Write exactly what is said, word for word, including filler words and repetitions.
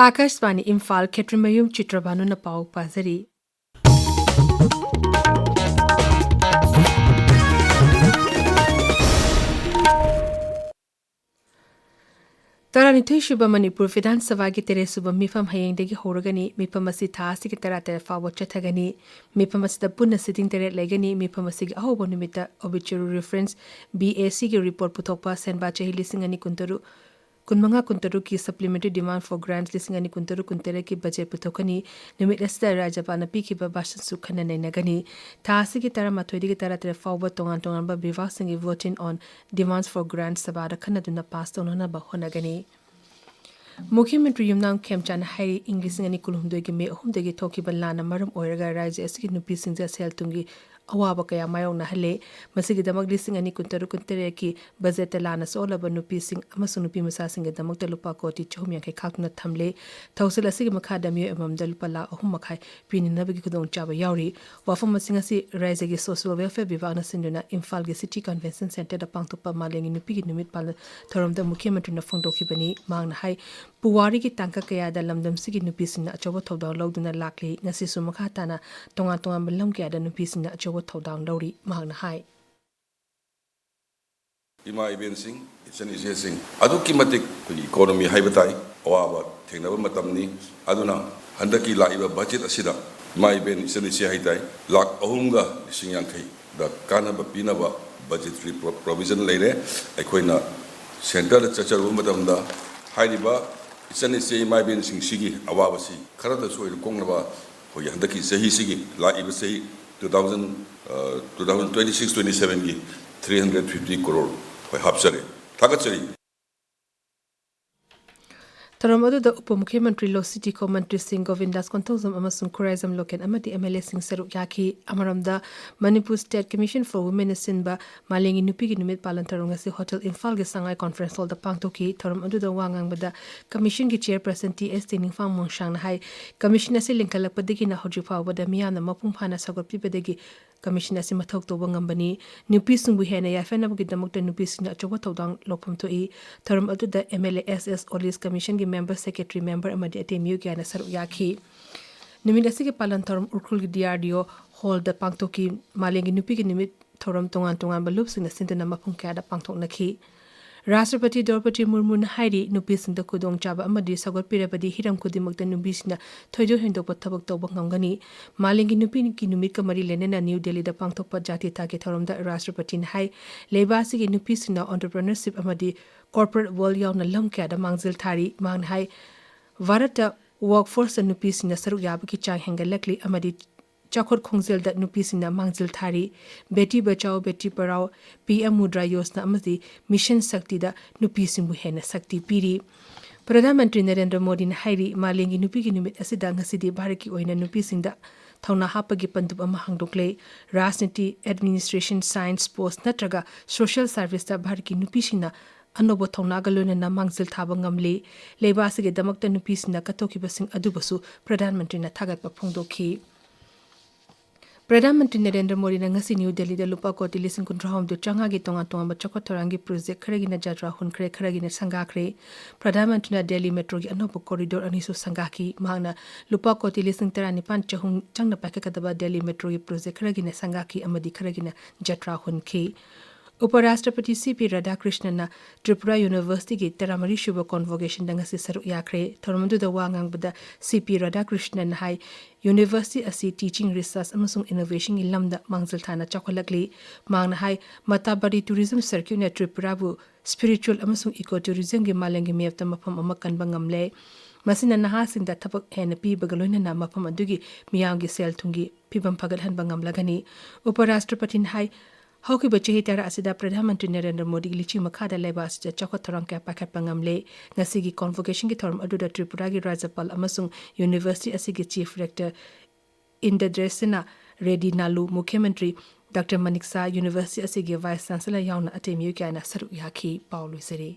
ꯑꯥꯀꯥꯁꯕꯥꯅꯤ ꯏꯝꯐꯥꯜ, ꯈꯦꯇ꯭ꯔꯤꯃꯌꯨꯝ ꯆꯤꯇ꯭ꯔꯚꯥꯅꯨꯅ ꯄꯥꯎ ꯄꯥꯖꯔꯤ꯫ ꯇꯔꯥꯅꯤꯊꯣꯏ ꯁꯨꯕ ꯃꯅꯤꯄꯨꯔ ꯕꯤꯙꯥꯟ ꯁꯚꯥꯒꯤ ꯇꯔꯦꯠ ꯁꯨꯕ ꯃꯤꯐꯝ ꯍꯌꯦꯡꯗꯒꯤ ꯍꯧꯔꯒꯅꯤ꯫ ꯃꯤꯐꯝ ꯑꯁꯤ ꯊꯥ ꯑꯁꯤꯒꯤ ꯇꯔꯥꯇꯔꯦꯠ ꯐꯥꯎꯕ ꯆꯠꯊꯒꯅꯤ꯫ ꯃꯤꯐꯝ ꯑꯁꯤꯗ ꯄꯨꯟꯅ sitting ꯇꯔꯦꯠ ꯂꯩꯒꯅꯤ꯫ ꯃꯤꯐꯝ ꯑꯁꯤꯒꯤ ꯑꯍꯧꯕ ꯅꯨꯃꯤꯠꯇ obituary reference B A Cꯒꯤ report ꯄꯨꯊꯣꯛꯄ, ꯁꯦꯟꯕꯥ ꯆꯍꯤ ꯂꯤꯁꯤꯡ ꯑꯅꯤ ꯀꯨꯟꯇꯔꯨꯛ, ꯀꯨꯟꯃꯉꯥ ꯀꯨꯟꯇꯔꯨꯛꯀꯤ supplementary demand for grants ꯂꯤꯁꯤꯡ ꯑꯅꯤ ꯀꯨꯟꯇꯔꯨꯛ ꯀꯨꯟꯇꯔꯦꯠꯀꯤ budget ꯄꯨꯊꯣꯛꯀꯅꯤ꯫ ꯅꯨꯃꯤꯠ ꯑꯁꯤꯗ ꯔꯥꯖ꯭ꯌꯄꯥꯜꯅ ꯄꯤꯈꯤꯕ ꯚꯥꯁꯟꯁꯨ ꯈꯟꯅ ꯅꯩꯅꯒꯅꯤ꯫ ꯊꯥ ꯑꯁꯤꯒꯤ ꯇꯔꯥꯃꯥꯊꯣꯏꯗꯒꯤ ꯇꯔꯥꯇꯔꯦꯠ ꯐꯥꯎꯕ ꯇꯣꯉꯥꯟ ꯇꯣꯉꯥꯟꯕ ꯕꯤꯚꯥꯒꯁꯤꯡꯒꯤ voting on demands for grants ꯁꯚꯥꯗ ꯈꯟꯅꯗꯨꯅ pass ꯇꯧꯅꯅꯕ ꯍꯣꯠꯅꯒꯅꯤ꯫ ꯃꯨꯈ꯭ꯌ ꯃꯟꯇ꯭ꯔꯤ ꯌꯨꯝꯅꯥꯝ ꯈꯦꯝꯆꯥꯟꯅ ꯍꯥꯏꯔꯤ, ꯏꯪ ꯂꯤꯁꯤꯡ ꯑꯅꯤ ꯀꯨꯟꯍꯨꯝꯗꯣꯏꯒꯤ ꯃꯦ ꯑꯍꯨꯝꯗꯒꯤ ꯊꯣꯛꯈꯤꯕ ꯂꯥꯟꯅ ꯃꯔꯝ ꯑꯣꯏꯔꯒ ꯔꯥꯖ꯭ꯌ ꯑꯁꯤꯒꯤ ꯅꯨꯄꯤꯁꯤꯡꯗ ꯁꯦꯜ ꯊꯨꯝꯒꯤ ꯑꯋꯥꯕ ꯀꯌꯥ ꯃꯥꯌꯣꯛꯅꯍꯜꯂꯦ꯫ ꯃꯁꯤꯒꯤꯗꯃꯛ ꯂꯤꯁꯤꯡ ꯑꯅꯤ ꯀꯨꯟꯇꯔꯨꯛ ꯀꯨꯟꯇꯔꯦꯠꯀꯤ budgetꯇ ꯂꯥꯟꯅ ꯁꯣꯛꯍꯜꯂꯕ ꯅꯨꯄꯤꯁꯤꯡ ꯑꯃꯁꯨꯡ ꯅꯨꯄꯤ ꯃꯆꯥꯁꯤꯡꯒꯤꯗꯃꯛꯇ ꯂꯨꯄꯥ ꯀꯣꯇꯤ ꯆꯍꯨꯝ ꯌꯥꯡꯈꯩ ꯈꯥꯛꯇꯨꯅ ꯊꯝꯂꯦ꯫ ꯊꯧꯁꯤꯜ ꯑꯁꯤꯒꯤ ꯃꯈꯥꯗ ꯃꯤꯑꯣꯏ ꯑꯃꯃꯝꯗ ꯂꯨꯄꯥ ꯂꯥꯈ ꯑꯍꯨꯝ ꯃꯈꯥꯏ ꯄꯤꯅꯅꯕꯒꯤ ꯈꯨꯗꯣꯡꯆꯥꯕ ꯌꯥꯎꯔꯤ꯫ ꯋꯥꯐꯝꯁꯤꯡ ꯑꯁꯤ ꯔꯥꯖ꯭ꯌꯒꯤ Social Welfare ꯕꯤꯚꯥꯒꯅ ꯁꯤꯟꯗꯨꯅ ꯏꯝꯐꯥꯜꯒꯤ City Convention Centreꯗ ꯄꯥꯡꯊꯣꯛꯄ ꯃꯥꯂꯦꯝꯒꯤ ꯅꯨꯄꯤꯒꯤ ꯅꯨꯃꯤꯠ ꯄꯥꯂꯟ ꯊꯧꯔꯝꯗ ꯃꯨꯈ꯭ꯌ ꯃꯟꯇ꯭ꯔꯤꯅ ꯐꯣꯡꯗꯣꯛꯈꯤꯕꯅꯤ꯫ ꯃꯍꯥꯛꯅ ꯍꯥꯏ, ꯄꯨꯋꯥꯔꯤꯒꯤ ꯇꯥꯡꯀꯛ ꯀꯌꯥꯗ ꯂꯝꯗꯝꯁꯤꯒꯤ ꯅꯨꯄꯤꯁꯤꯡꯅ ꯑꯆꯧꯕ ꯊꯧꯗꯥꯡ ꯂꯧꯗꯨꯅ ꯂꯥꯛꯂꯤ꯫ ꯉꯁꯤꯁꯨ ꯃꯈꯥ ꯇꯥꯅ ꯇꯣꯉꯥꯟ ꯇꯣꯉꯥꯟꯕ ꯂꯝ ꯀꯌꯥꯗ ꯅꯨꯄꯤꯁꯤꯡꯅ ꯑꯆꯧꯕ ꯊꯧꯗꯥꯡ ꯂꯧꯔꯤ, ꯃꯍꯥꯛꯅ ꯍꯥꯏ꯫ ꯏꯃꯥ ꯏꯕꯦꯟꯁꯤꯡ, ꯏꯆꯟ ꯏꯆꯦꯁꯤꯡ, ꯑꯗꯨꯛꯀꯤ ꯃꯇꯤꯛ ꯑꯩꯈꯣꯏꯒꯤ economy ꯍꯥꯏꯕ ꯇꯥꯏ, ꯑꯋꯥꯕ ꯊꯦꯡꯅꯕ ꯃꯇꯝꯅꯤ꯫ ꯑꯗꯨꯅ ꯍꯟꯗꯛꯀꯤ ꯂꯥꯛꯏꯕ budget ꯑꯁꯤꯗ ꯏꯃꯥ ꯏꯕꯦꯟ, ꯏꯆꯟ ꯏꯆꯦ ꯍꯥꯏ ꯇꯥꯏ, ꯂꯥꯈ ꯑꯍꯨꯝꯒ ꯂꯤꯁꯤꯡ ꯌꯥꯡꯈꯩꯗ ꯀꯥꯟꯅꯕ ꯄꯤꯅꯕ budgetary pro-, provision ꯂꯩꯔꯦ꯫ ꯑꯩꯈꯣꯏꯅ centreꯗ ꯆꯠꯆꯔꯨꯕ ꯃꯇꯝꯗ ꯍꯥꯏꯔꯤꯕ ꯏꯆꯟ ꯏꯆꯦ ꯏꯃꯥ ꯏꯕꯦꯟꯁꯤꯡꯁꯤꯒꯤ ꯑꯋꯥꯕꯁꯤ ꯈꯔꯗꯁꯨ ꯑꯣꯏꯅ ꯀꯣꯛꯅꯕ ꯑꯩꯈꯣꯏꯒꯤ ꯍꯟꯗꯛꯀꯤ ꯆꯍꯤꯁꯤꯒꯤ, ꯂꯥꯛꯏꯕ ꯆꯍꯤ two thousand, ꯑ, two thousand twenty six twenty sevenꯒꯤ three hundred fifty crore ꯑꯩꯈꯣꯏ ꯍꯥꯞꯆꯔꯤ꯫ ꯊꯥꯒꯠꯆꯔꯤ꯫ ꯊꯧꯔꯝ ꯑꯗꯨꯗ ꯎꯄ ꯃꯨꯈ꯭ꯌ ꯃꯟꯇ꯭ꯔꯤ ꯂꯣꯁꯤ ꯇꯤꯈꯣ, ꯃꯟꯇ꯭ꯔꯤꯁꯤꯡ ꯒꯣꯕꯤꯟꯗꯥꯁ ꯀꯣꯟꯊꯧꯖꯝ ꯑꯃꯁꯨꯡ ꯈꯨꯔꯥꯏꯖꯝ ꯂꯣꯀꯦꯟ ꯑꯃꯗꯤ M L Aꯁꯤꯡ ꯁꯔꯨꯛ ꯌꯥꯈꯤ꯫ ꯑꯃꯔꯣꯝꯗ, ꯃꯅꯤꯄꯨꯔ State Commission for Womenꯅ ꯁꯤꯟꯕ ꯃꯥꯂꯦꯝꯒꯤ ꯅꯨꯄꯤꯒꯤ ꯅꯨꯃꯤꯠ ꯄꯥꯂꯟ ꯊꯧꯔꯝ ꯉꯁꯤ Hotel ꯏꯝꯐꯥꯜꯒꯤ ꯁꯉꯥꯏ Conference Hallꯗ ꯄꯥꯡꯊꯣꯛꯈꯤ꯫ ꯊꯧꯔꯝ ꯑꯗꯨꯗ ꯋꯥ ꯉꯥꯡꯕꯗ Commissionꯒꯤ Chairperson T S ꯇꯦꯡꯅꯤꯡꯐꯥꯡ ꯃꯣꯡꯁꯥꯡꯅ ꯍꯥꯏ, Commission ꯑꯁꯤ ꯂꯤꯡꯈꯠꯂꯛꯄꯗꯒꯤꯅ ꯍꯧꯖꯤꯛ ꯐꯥꯎꯕꯗ ꯃꯤꯌꯥꯝꯅ ꯃꯄꯨꯡ ꯐꯥꯅ ꯁꯧꯒꯠꯄꯤꯕꯗꯒꯤ ꯀꯃꯤꯁꯟ ꯑꯁꯤ ꯃꯊꯧ ꯇꯧꯕ ꯉꯝꯕꯅꯤ꯫ ꯅꯨꯄꯤꯁꯤꯡꯕꯨ ꯍꯦꯟꯅ ꯌꯥꯏꯐꯅꯕꯒꯤꯗꯃꯛꯇ ꯅꯨꯄꯤꯁꯤꯡꯅ ꯑꯆꯧꯕ ꯊꯧꯗꯥꯡ ꯂꯧꯐꯝ ꯊꯣꯛꯏ꯫ ꯊꯧꯔꯝ ꯑꯗꯨꯗ M L A S S, Old Age Commission ꯒꯤ member, secretary member ꯑꯃꯗꯤ ꯑꯇꯩ ꯃꯤꯑꯣꯏ ꯀꯌꯥꯅ ꯁꯔꯨꯛ ꯌꯥꯈꯤ꯫ ꯅꯨꯃꯤꯠ ꯑꯁꯤꯒꯤ ꯄꯥꯂꯟ ꯊꯧꯔꯝ ꯎꯈ꯭ꯔꯨꯜꯒꯤ D R D O hall ꯗ ꯄꯥꯡꯊꯣꯛꯈꯤ꯫ ꯃꯥꯂꯦꯝꯒꯤ ꯅꯨꯄꯤꯒꯤ ꯅꯨꯃꯤꯠ ꯊꯧꯔꯝ ꯇꯣꯉꯥꯟ ꯇꯣꯉꯥꯟꯕ ꯂꯨꯞꯁꯤꯡꯅ ꯁꯤꯟꯗꯨꯅ ꯃꯐꯝ ꯀꯌꯥꯗ ꯄꯥꯡꯊꯣꯛꯅꯈꯤ꯫ ꯔꯥꯁꯇ꯭ꯔꯄꯇꯤ ꯗ꯭ꯔꯧꯄꯗꯤ ꯃꯨꯔꯃꯨꯅ ꯍꯥꯏꯔꯤ, ꯅꯨꯄꯤꯁꯤꯡꯗ ꯈꯨꯗꯣꯡꯆꯥꯕ ꯑꯃꯗꯤ ꯁꯧꯒꯠꯄꯤꯔꯕꯗꯤ ꯍꯤꯔꯝ ꯈꯨꯗꯤꯡꯃꯛꯇ ꯅꯨꯄꯤꯁꯤꯡꯅ ꯊꯣꯏꯗꯣꯛ ꯍꯦꯟꯗꯣꯛꯄ ꯊꯕꯛ ꯇꯧꯕ ꯉꯝꯒꯅꯤ꯫ ꯃꯥꯂꯦꯝꯒꯤ ꯅꯨꯄꯤꯒꯤ ꯅꯨꯃꯤꯠꯀ ꯃꯔꯤ ꯂꯩꯅꯅ ꯅ꯭ꯌꯨ ꯗꯦꯜꯂꯤꯗ ꯄꯥꯡꯊꯣꯛꯄ ꯖꯥꯇꯤ ꯊꯥꯛꯀꯤ ꯊꯧꯔꯝꯗ ꯔꯥꯁꯇ꯭ꯔꯄꯇꯤꯅ ꯍꯥꯏ, ꯂꯩꯕꯥꯛ ꯑꯁꯤꯒꯤ ꯅꯨꯄꯤꯁꯤꯡꯅ entrepreneurship ꯑꯃꯗꯤ corporate world ꯌꯥꯎꯅ ꯂꯝ ꯀꯌꯥꯗ ꯃꯥꯡꯖꯤꯜ ꯊꯥꯔꯤ꯫ ꯃꯍꯥꯛꯅ ꯍꯥꯏ, ꯚꯥꯔꯠꯇ workforce ꯇ ꯅꯨꯄꯤꯁꯤꯡꯅ ꯁꯔꯨꯛ ꯌꯥꯕꯒꯤ ꯆꯥꯡ ꯍꯦꯟꯒꯠꯂꯛꯂꯤ ꯑꯃꯗꯤ ꯆꯥꯎꯈꯠ ꯈꯣꯡꯖꯦꯜꯗ ꯅꯨꯄꯤꯁꯤꯡꯅ ꯃꯥꯡꯖꯤꯜ ꯊꯥꯔꯤ꯫ ꯕꯦꯇꯤ ꯕꯆꯥꯎ, ꯕꯦꯇꯤ ꯄꯔꯥꯎ, P M ꯃꯨꯗ꯭ꯔꯥ ꯌꯣꯖꯅꯥ ꯑꯃꯗꯤ ꯃꯤꯁꯟ ꯁꯛꯇꯤꯗ ꯅꯨꯄꯤꯁꯤꯡꯕꯨ ꯍꯦꯟꯅ ꯁꯛꯇꯤ ꯄꯤꯔꯤ꯫ ꯄ꯭ꯔꯙꯥꯟ ꯃꯟꯇ꯭ꯔꯤ ꯅꯔꯦꯟꯗ꯭ꯔ ꯃꯣꯗꯤꯅ ꯍꯥꯏꯔꯤ, ꯃꯥꯂꯦꯝꯒꯤ ꯅꯨꯄꯤꯒꯤ ꯅꯨꯃꯤꯠ ꯑꯁꯤꯗ ꯉꯁꯤꯗꯤ ꯚꯥꯔꯠꯀꯤ ꯑꯣꯏꯅ ꯅꯨꯄꯤꯁꯤꯡꯗ ꯊꯧꯅꯥ ꯍꯥꯞꯄꯒꯤ ꯄꯟꯗꯨꯞ ꯑꯃ ꯍꯥꯡꯗꯣꯛꯂꯦ꯫ ꯔꯥꯖꯅꯤꯇꯤ, administration, science, sports ꯅꯠꯇ꯭ꯔꯒ social service ꯇ ꯚꯥꯔꯠꯀꯤ ꯅꯨꯄꯤꯁꯤꯡꯅ ꯑꯅꯧꯕ ꯊꯧꯅꯥꯒ ꯂꯣꯏꯅꯅ ꯃꯥꯡꯖꯤꯜ ꯊꯥꯕ ꯉꯝꯂꯤ꯫ ꯂꯩꯕꯥꯛ ꯑꯁꯤꯒꯤꯗꯃꯛꯇ ꯅꯨꯄꯤꯁꯤꯡꯅ ꯀꯠꯊꯣꯛꯈꯤꯕꯁꯤꯡ ꯑꯗꯨꯕꯨꯁꯨ ꯄ꯭ꯔꯙꯥꯟ ꯃꯟꯇ꯭ꯔꯤꯅ ꯊꯥꯒꯠꯄ ꯐꯣꯡꯗꯣꯛꯈꯤ꯫ ꯄ꯭ꯔꯙꯥꯟ ꯃꯟꯇ꯭ꯔꯤ ꯅꯔꯦꯟꯗ꯭ꯔ ꯃꯣꯗꯤꯅ ꯉꯁꯤ ꯅ꯭ꯌꯨ ꯗꯦꯜꯂꯤꯗ ꯂꯨꯄꯥ ꯀꯣꯇꯤ ꯂꯤꯁꯤꯡ ꯀꯨꯟꯊ꯭ꯔꯥꯍꯨꯝꯗꯣꯏ ꯆꯥꯝꯃꯉꯥꯒꯤ ꯇꯣꯉꯥꯟ ꯇꯣꯉꯥꯟꯕ ꯆꯥꯎꯈꯠ ꯊꯧꯔꯥꯡꯒꯤ ꯄ꯭ꯔꯣꯖꯦꯛ ꯈꯔꯒꯤꯅ ꯖꯇ꯭ꯔꯥ ꯍꯨꯟꯈ꯭ꯔꯦ, ꯈꯔꯒꯤꯅ ꯁꯪꯒꯥꯈ꯭ꯔꯦ꯫ ꯄ꯭ꯔꯙꯥꯟ ꯃꯟꯇ꯭ꯔꯤꯅ ꯗꯦꯜꯂꯤ ꯃꯦꯇ꯭ꯔꯣꯒꯤ ꯑꯅꯧꯕ corridor ꯑꯅꯤꯁꯨ ꯁꯪꯒꯥꯈꯤ꯫ ꯃꯍꯥꯛꯅ ꯂꯨꯄꯥ ꯀꯣꯇꯤ ꯂꯤꯁꯤꯡ ꯇꯔꯥꯅꯤꯄꯥꯟ ꯆꯍꯨꯝ ꯆꯪꯅ ꯄꯥꯏꯈꯠꯀꯗꯕ ꯗꯦꯜꯂꯤ ꯃꯦꯇ꯭ꯔꯣꯒꯤ ꯄ꯭ꯔꯣꯖꯦꯛ ꯈꯔꯒꯤꯅ ꯁꯪꯒꯥꯈꯤ ꯑꯃꯗꯤ ꯈꯔꯒꯤꯅ ꯖꯇ꯭ꯔꯥ ꯍꯨꯟꯈꯤ꯫ ꯎꯄꯔꯥꯁꯇ꯭ꯔꯄꯇꯤ C P ꯔꯥꯙꯥꯀ꯭ꯔꯤꯁꯅꯟꯅ ꯇ꯭ꯔꯤꯄꯨꯔꯥ ꯌꯨꯅꯤꯚꯔꯁꯤꯇꯤꯒꯤ ꯇꯔꯥꯃꯔꯤꯁꯨꯕ convocation ꯗ ꯉꯁꯤ ꯁꯔꯨꯛ ꯌꯥꯈ꯭ꯔꯦ꯫ ꯊꯧꯔꯝ ꯑꯗꯨꯗ ꯋꯥ ꯉꯥꯡꯕꯗ C P ꯔꯥꯙꯥꯀ꯭ꯔꯤꯁꯅꯟꯅ ꯍꯥꯏ, ꯌꯨꯅꯤꯚꯔꯁꯤꯇꯤ ꯑꯁꯤ teaching, research ꯑꯃꯁꯨꯡ innovation ꯒꯤ ꯂꯝꯗ ꯃꯥꯡꯖꯤꯜ ꯊꯥꯅ ꯆꯥꯎꯈꯠꯂꯛꯂꯤ꯫ ꯃꯍꯥꯛꯅ ꯍꯥꯏ, ꯃꯇꯥꯕꯔꯤ tourism circuit ꯅ ꯇ꯭ꯔꯤꯄꯨꯔꯥꯕꯨ spiritual ꯑꯃꯁꯨꯡ eco tourism ꯒꯤ ꯃꯥꯂꯦꯝꯒꯤ map ꯇ ꯃꯐꯝ ꯑꯃ ꯀꯟꯕ ꯉꯝꯂꯦ꯫ ꯃꯁꯤꯅ ꯅꯍꯥꯁꯤꯡꯗ ꯊꯕꯛ ꯍꯦꯟꯅ ꯄꯤꯕꯒ ꯂꯣꯏꯅꯅ ꯃꯐꯝ ꯑꯗꯨꯒꯤ ꯃꯤꯌꯥꯝꯒꯤ ꯁꯦꯜ ꯊꯨꯝꯒꯤ ꯐꯤꯕꯝ ꯐꯒꯠꯍꯟꯕ ꯉꯝꯂꯒꯅꯤ꯫ ꯎꯄꯔꯥꯁꯇ꯭ꯔꯄꯇꯤꯅ ꯍꯥꯏ, ꯍꯧꯈꯤꯕ ꯆꯍꯤ ꯇꯔꯥ ꯑꯁꯤꯗ ꯄ꯭ꯔꯙꯥꯟ ꯃꯟꯇ꯭ꯔꯤ ꯅꯔꯦꯟꯗ꯭ꯔ ꯃꯣꯗꯤꯒꯤ ꯂꯨꯆꯤꯡ ꯃꯈꯥꯗ ꯂꯩꯕꯥꯛ ꯑꯁꯤꯗ ꯆꯥꯎꯈꯠ ꯊꯧꯔꯥꯡ ꯀꯌꯥ ꯄꯥꯏꯈꯠꯄ ꯉꯝꯂꯦ꯫ ꯉꯁꯤꯒꯤ convocation ꯒꯤ ꯊꯧꯔꯝ ꯑꯗꯨꯗ ꯇ꯭ꯔꯤꯄꯨꯔꯥꯒꯤ ꯔꯥꯖ꯭ꯌꯄꯥꯜ ꯑꯃꯁꯨꯡ ꯌꯨꯅꯤꯚꯔꯁꯤꯇꯤ ꯑꯁꯤꯒꯤ chief rector ꯏꯟꯗ꯭ꯔꯗ꯭ꯔꯁꯤꯅ ꯔꯦꯗꯤ ꯅꯥꯂꯨ, ꯃꯨꯈ꯭ꯌ ꯃꯟꯇ꯭ꯔꯤ ꯗꯥꯛꯇꯔ ꯃꯅꯤꯛ ꯁꯥꯍ, ꯌꯨꯅꯤꯚꯔꯁꯤꯇꯤ ꯑꯁꯤꯒꯤ vice chancellor ꯌꯥꯎꯅ ꯑꯇꯩ ꯃꯤꯑꯣꯏ ꯀꯌꯥꯅ ꯁꯔꯨꯛ ꯌꯥꯈꯤ꯫ ꯄꯥꯎ ꯂꯣꯏꯖꯔꯦ꯫